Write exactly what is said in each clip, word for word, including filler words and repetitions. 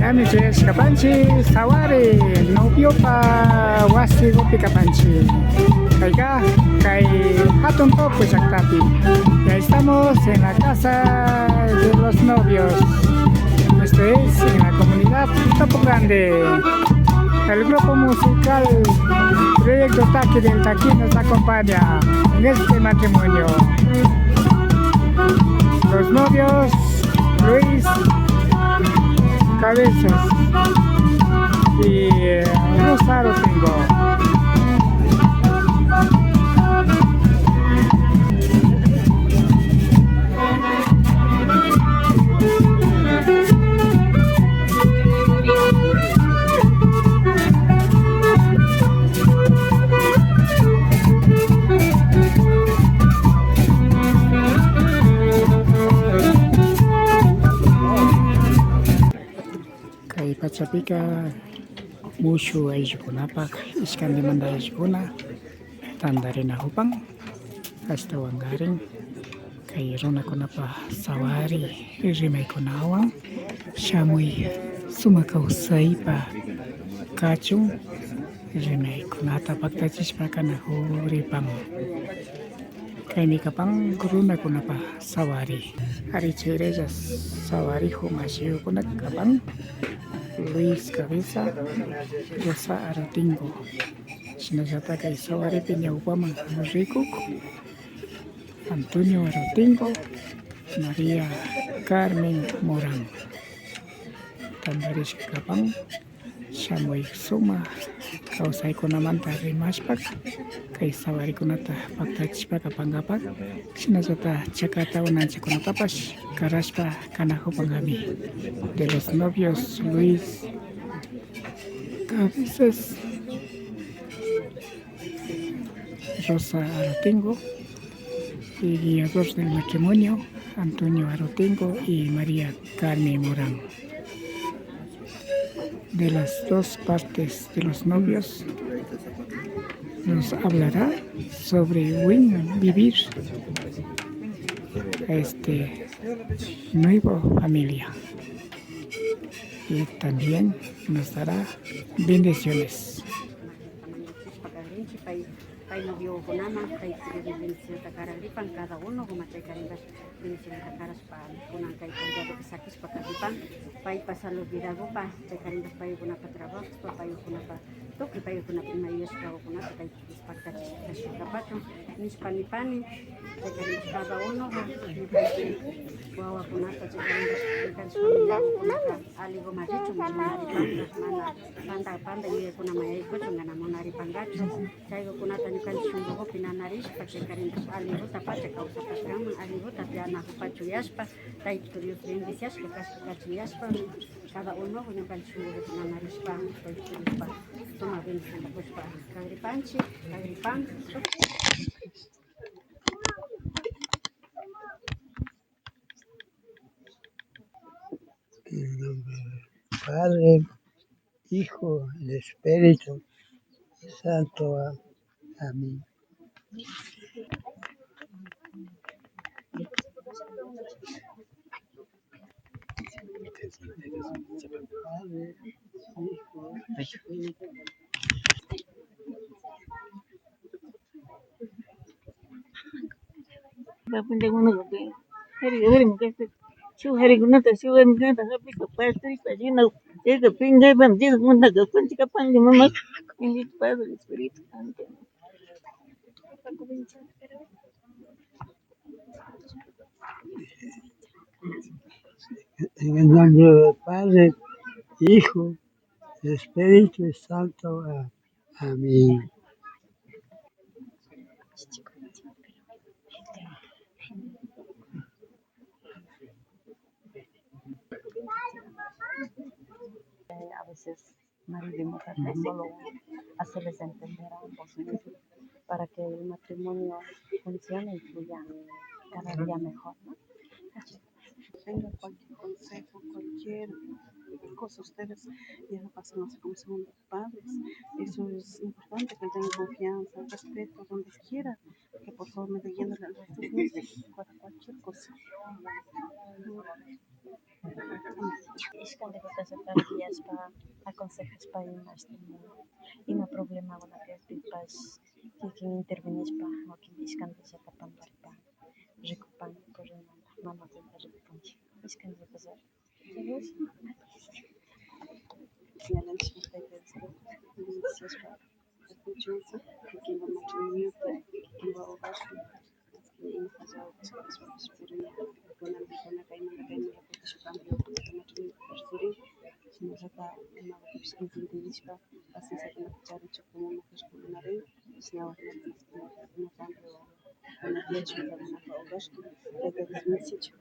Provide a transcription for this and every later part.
Kami chayashkapanchi Sawari noviopa wasigupi kapanchi. Kayka kay Hatun Toku llaktapi. Ya estamos en la casa de los novios. Esto es en la comunidad Topo Grande. El grupo musical Proyecto Taqui del Taqui nos acompaña en este matrimonio. Los novios, Luis Cabezas y, eh, Rosa Rotengo. Kay pachapika mushu ayllukunapak ishkantimanta ayllukuna tantarinakupan, ashtawankarin kay runakunapa sawari rimaykunawan shamuy sumak kawsaypa kachun rimaykunata paktachishpa kanakuripan. Kaymi kapan runakunapa sawari. Ari chayralla sawarikuk mashikukuna kapan Luis Cabeza, Rosa Arotingo. Shinallata kay sawaripi ñawpaman rikuk Antonio Arotingo, María Carmen Morán. Tantarishka kapan shamuy sumak kawsaykunamanta rimashpa kay sawarikunata paktachishpa kapankapak, shinallata chakata unanchakunatapash karashpa kanakupankami. De los novios Luis Cabezas, Rosa Arotingo y guiador del matrimonio, Antonio Arotingo y María Carmen Morán. De las dos partes de los novios nos hablará sobre buen vivir a este nuevo familia y también nos dará bendiciones. Pay noviokunaman, pay bendicionta karagripan, cada uno como chay karingas bendicionta karashpa, kunan kay contratopi sakishpa katipan, paypa salud vidagupa, chay karingas paykunapa trabajospa, paykunapa tukuy paykunapa ima yuyashkagukunata kay paktachi kashkapachun nishpa nipani, chay karingas cada uno, ñukanchik wawakunata, chay karingas ñukanchik familiagukunata aliguman richun, mana ripanga, mana panda, panda yuyaykunaman yaykuchun, mana munaripangachu. Chaygukunata ñukanchik shungugupi nanarishpa, chay karingas aliguta pacha kawsapashkanman, aliguta tiyanakupachun yashpa, Taytito Dios bendiciashka kashka kachun yashpa, cada uno ñukanchik shungugupi nanarishpa, Taytito Diospa sumak bendicionta kushpa kagripanchik, kagripan. En nombre del Padre, Hijo, el Espíritu Santo. Amén. Padre, Hijo, Espíritu. Shuk jarikunata, shuk warmikunata japishpa pasturishpa rina, chayka pinkaykpami Dios mundaka kunchikapanki, mama. Bendito Padre, Espíritu Santo. En el nombre del Padre, Hijo, Espíritu Santo. Amén. Eh, a veces marido y mujer no solo hacerles entender a ambos, ¿no? Para que el matrimonio funcione y fluya cada día mejor, ¿no? Tenga cualquier consejo, cualquier cosa, ustedes ya lo pasan así como son padres. Eso es importante, que tengan confianza, respeto, donde quiera, que por favor me defiendan al respeto para cualquier cosa. Ishkantikutallata guiashpa, aconsejashpa, imashna ima problemakunaka kakpipash kikin intervenishpa, wakin ishkantillata pantaripan, rikupan, correnanta, mamakunata rikupanki, ishkantikutallata. Kikinpa matrimoniota, kikinpa hogarpi, pero ña, kunan, kunan kaymanta kaymanta kutisha cambio, matrimonio rikurin, shinallata imapish entendishpa, pacienciakunata charichun, como mujerkunarin, shinawan cambio, kunan yachayta munanpa hogarpi, kayta desmisichun.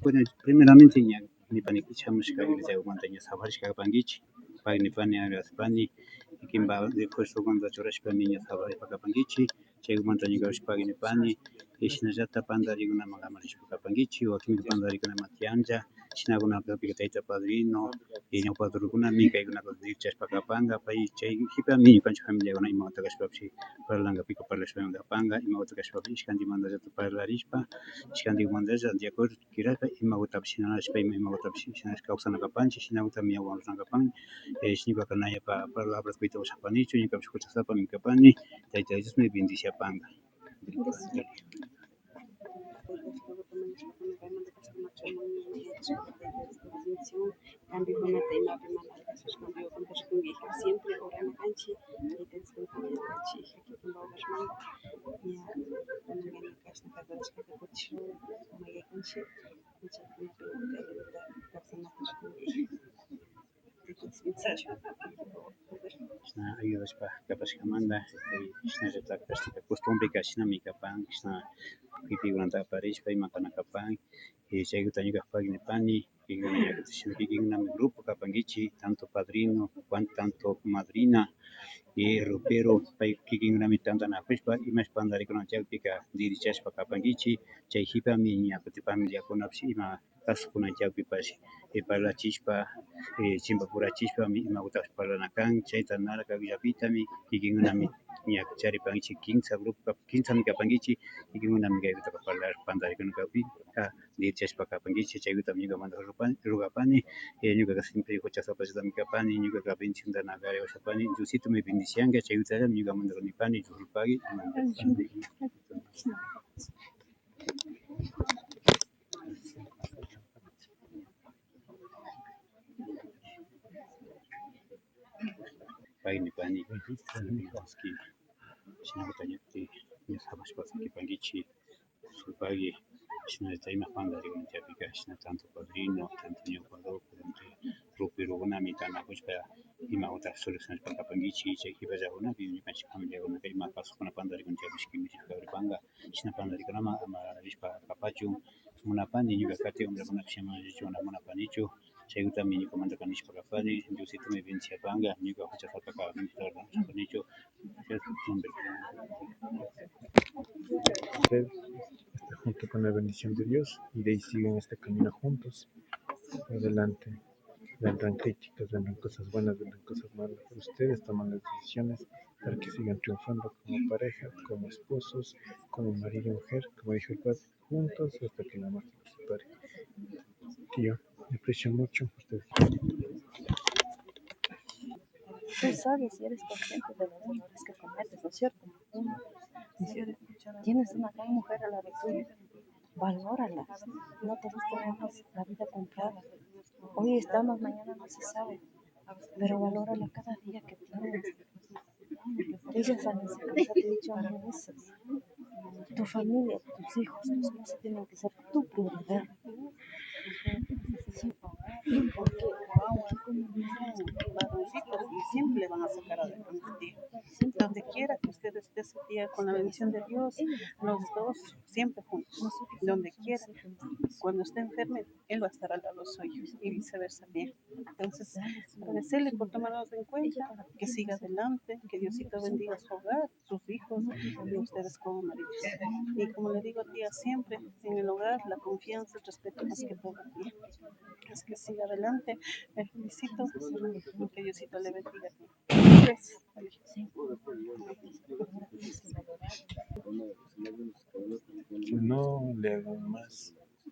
Bueno, primeramente ña nipani shamushka iglesiamanta ña saparishka kapankichik, pagui nipani, agradecipani, kikinpa esfuerzomanta churashpami ña saparishpa kapankichik, chaymanta ñukapish pagui nipani, y shinallata pandarikunaman ama rishpa kapankichik, wakinka pandarikunaman tiyanlla, shinakunapika tayta padrino, y ñawpa padrikunami kaykunata dirichashpa kapanka, pay chay kipami ñukanchik familiakuna imawata kashpapish parlankapika parlashpami kapanka, imawata kashpapish ishkantimantallata parlarishpa, ishkantimantalla de acuerdo kiraka, imawatapish shinashpa, ima, imawatapish shinash kawsana kapanchik, shinakutami ñawpa rurana kapan, eh, ñukaka na yapa palabrakuyta ushapanichu, ñukapish huchasapami kapani, Tayta Diosmi bendiciapanka. Cambiokunata imapi mana alcanzashpa, Diosta rikunki, hija, siempre orana kanchik, y Tayta Diosman mañana kanchik, hija, kikinpa hogarman, ña, kunanka ña kashna kaparishkata kutishun, maykanchik, y chaykunapi ña kawsanata rikunki. Chashna ayudashpa kapashkamanta, eh, shinallata kashna costumbreka shinami kapan, kashna pipikunata aparishpa imapana kapan, eh, chaykuta ñuka pagui nipani, kikinkunami grupo kapankichik, tanto padrino, cuan-, tanto madrina, eh, ropero, pay kikinkunami tantanakushpa, imash pandarikuna chawpika dirichashpa kapankichik, chay kipami ña kutin familiakunapish ima kasukunanchikpipash, eh, parlachishpa, eh, chimpapurachishpami imagutapash parlana kan, chayta narkakllapitami kikinkunami ña charipankichik, kimsa grupo kap-, kimsami kapankichik, kikinkunami kaykutaka parlar pandarikuna kakpika dirichashpa kapankichik, chaykutami ñukamanta rupan-, rugapani, eh, ñukaka siempre huchasapallatami kapani, ñukaka bendicionta na gariwashapani, Diositomi bendicianka, chaykutallami ñukamanta nipani, Dios rupagui. Pay nipani, shinakutañapi ña sapashpa sakipankichik, rupagui, shinallata ima pandarikuna chaypika, shina tanto padrino, tanto ñawpa grupo, tanto roperokunami tantanakushpa, imaguta solucionashpa kapankichik, chay kipallakunapi ñukanchik familiakunaka ima kasukuna pandarikuna chaypish kimishishpa ripanka, shina pandarikunaman ama rishpa kapachun munapani, ñuka kati wambrakunapish ima rishpa munapanichu, chaykutami ñukamantaka nishpa kapani, Diositomi bendiciapanka, ñuka huchasapaka bendiciapanichu, usted, junto con la bendición de Dios, y de ahí siguen este camino juntos. Adelante. Vendrán críticas, vendrán cosas buenas, vendrán cosas malas, pero ustedes toman las decisiones para que sigan triunfando como pareja, como esposos, como marido y mujer, como dijo el padre, juntos hasta que la muerte los separe. Tío, le aprecio mucho. Usted. Tú sabes y eres consciente de los errores que cometes, ¿no es cierto? Tienes una gran mujer al lado tuyo. Valórala. No todos tenemos la vida comprada. Hoy estamos, mañana no se sabe. Pero valórala cada día que tienes. Ella es la que se ha dicho mil veces. Tu familia, tus hijos, tu esposa tienen que ser tu prioridad. Sí. Porque, wow, varoncitos, y siempre le van a sacar adelante. Donde quiera que usted esté, su tía, con la bendición de Dios, los dos siempre juntos. Donde quiera. Cuando usted enferme, él va a estar al lado suyo y viceversa bien. Entonces, agradecerle por tomarnos en cuenta, que siga adelante, que Diosito bendiga su hogar, sus hijos y ustedes como maridos. Y como le digo, tía, siempre en el hogar la confianza, el respeto más que todo, tía. Es que siga adelante, le felicito, que Diosito le bendiga, tía. Gracias. No le hago más.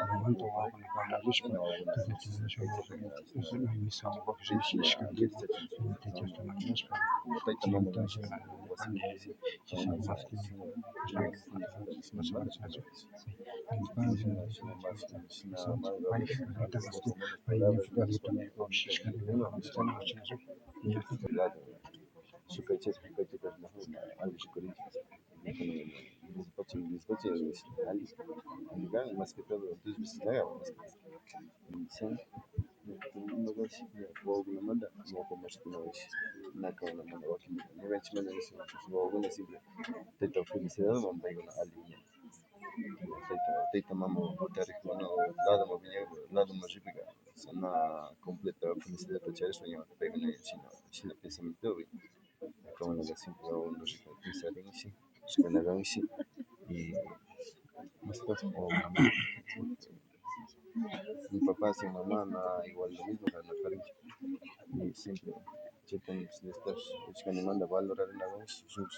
Wawakunamanta wawakuna parlakushpa, misa wawakunapash ishkanllata, taytasta mañashpa, entonces, Shuk aychata, shuk aychata rinakunka alli rikurinchik. Despacho, despacho, alli, alli kan, más que todo, entonces, visitaka, más que todo. Shan, ñukanchik wawakunamanta, ñuka mashikunawanshi, na kawanaman wakin, ñukanchikmanta, wawakuna siempre, tayta felicidadman paykuna alli wiñan. Tayta, tayta mama tarik mana ladoman wiñan, ladoman rikpika, na completa felicidadta charishpa ñuka paykuna shina, shina pensamiento. Kawanaka siempre wawakunata pisarinshi, ishkanakanshi, y más cosas como mamá. Mi papá sin mamá na igual lo mismo, na parinshi. Y siempre, siempre de estar ishkanimanta valorarinakanshi, shuk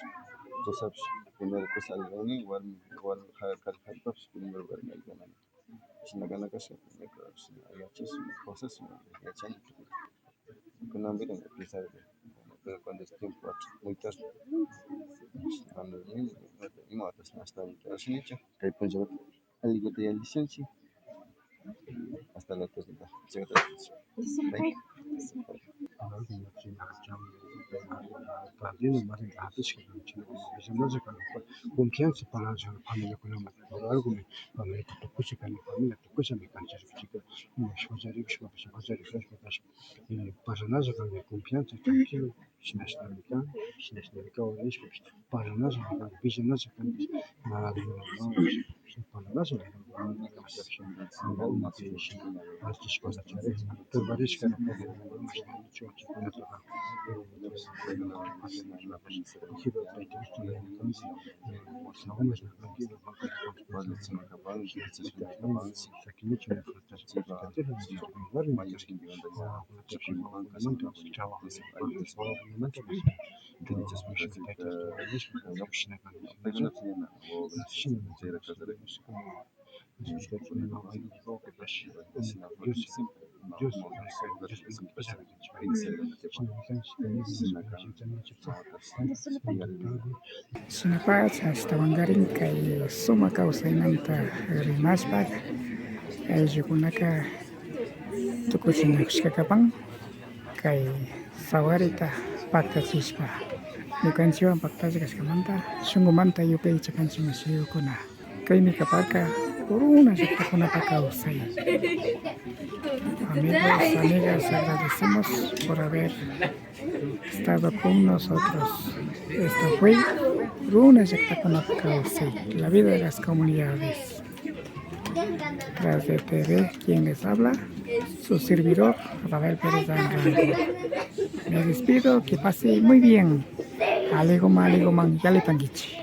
cosapash, primero cosa algo, igual, igual, primero lugar, shina kana kashka, yachashun, cosas, yachani. Kunanpirin pesar de, pero cuando es tiempo muy tarde, cuando imatash ashtawan ashinichu, kay punchawata allikuta yallishanchik, hasta la eternidad. Chayta. Confianza para familiakunaman, por algo familia tukushka kani, familia tukushkami kanchik, chayka, shujallikushpapash, shujallikushpapash, parlanalla kanki, confianza, tranquilo, shinashnami kan, shinashnami kan nishpapash, parlanalla kanki, villanalla kanki, mana, parlanalla kanki. Shinapacha ashtawankarin kay sumak kawsaymanta rimashpa, ayllukunaka tukuchinakushka kapan kay sawarita paktachishpa, ñukanchikwan paktalla kashkamanta shunkumanta yupaycha kanchik mashikuna. Kaymi kaparka runa llaktakunapa kawsay. Amigos, amigas, agradecemos por haber estado con nosotros. Esto fue Runa Llaktakunapa Kawsay, la vida de las comunidades. Tras de T V, quien les habla, Su servidor, Rafael Pérez Anrango. Me despido, que pase muy bien. Aliguman, aliguman, yallipankichik.